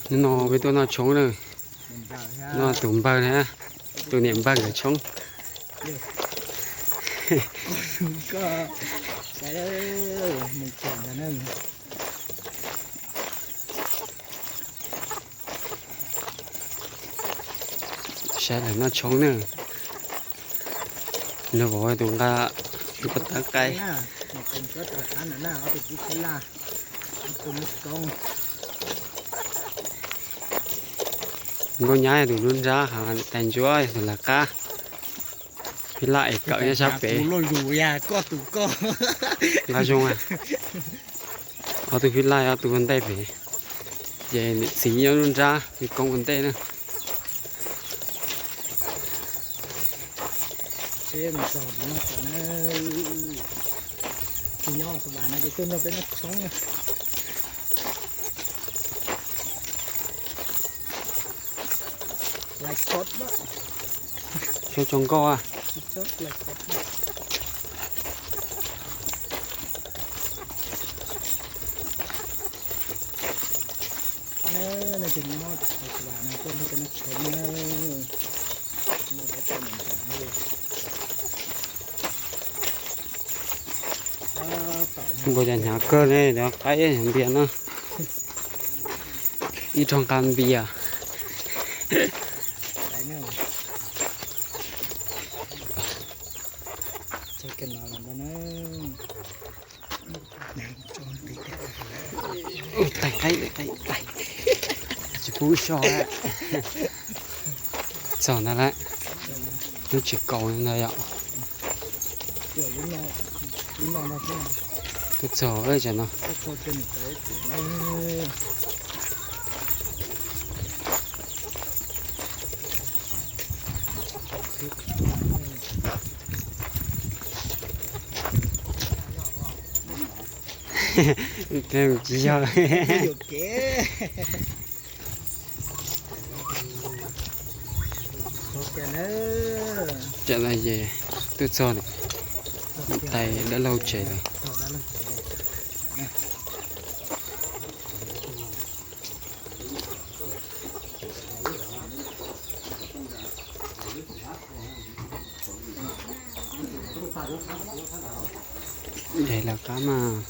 Hnub no peb tuaj noj tshoob na. Noj tus npawg na, tus niam npawg nkawd tshoob. Saib lawv noj tshoob na. Nws vauv tus nqa npua tawv qaib. Nkauj Nyab yog tus nruab nrab, ho tais ntsuab yog tus lawv qab. Phij Laj es kawm nyob sab pem. Nqa zoo, ob tug Phij Laj ob tug ua ntej pem, ces niam txiv nyob nruab nrab, yus koob ua ntej na. Tshoob tsoo nkauj a. Npua cas hnyav kawg ne, cov qaib hnyav ntiag na. Ib rog nqa npias. Tais qaib, tais, tsis pub so. Txog ntawd lawm, lub tsev kaus ntawd yom. Twb txog tam no. Tsis yog. Tam no ces twb txog tais dab laug tsev lawm. Daim lawv qab mas.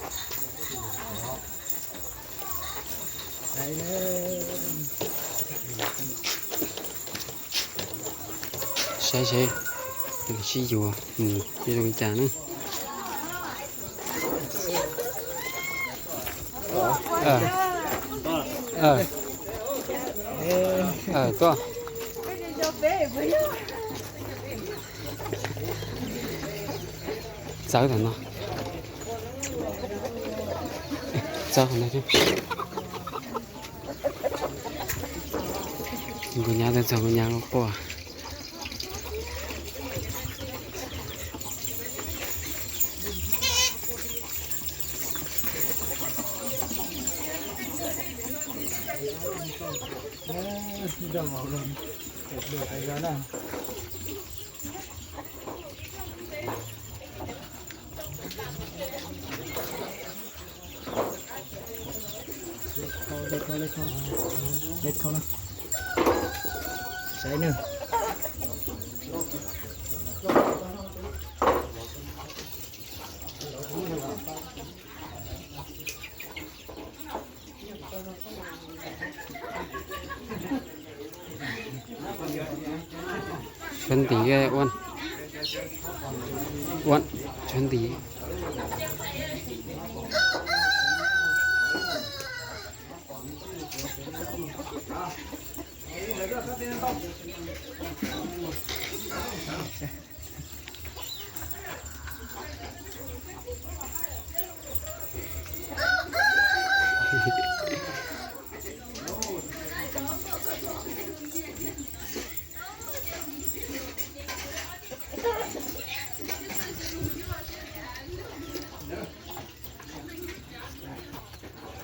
Saib seb sib yuav mus zoo li cas ne. Tuaj. Txawb tom no. Txawb tom no. Nkauj Nyab tuaj txog, Nkauj Nyab quaj quaj. Tshuav ntiv, Uab, Uab, tshuav ntiv.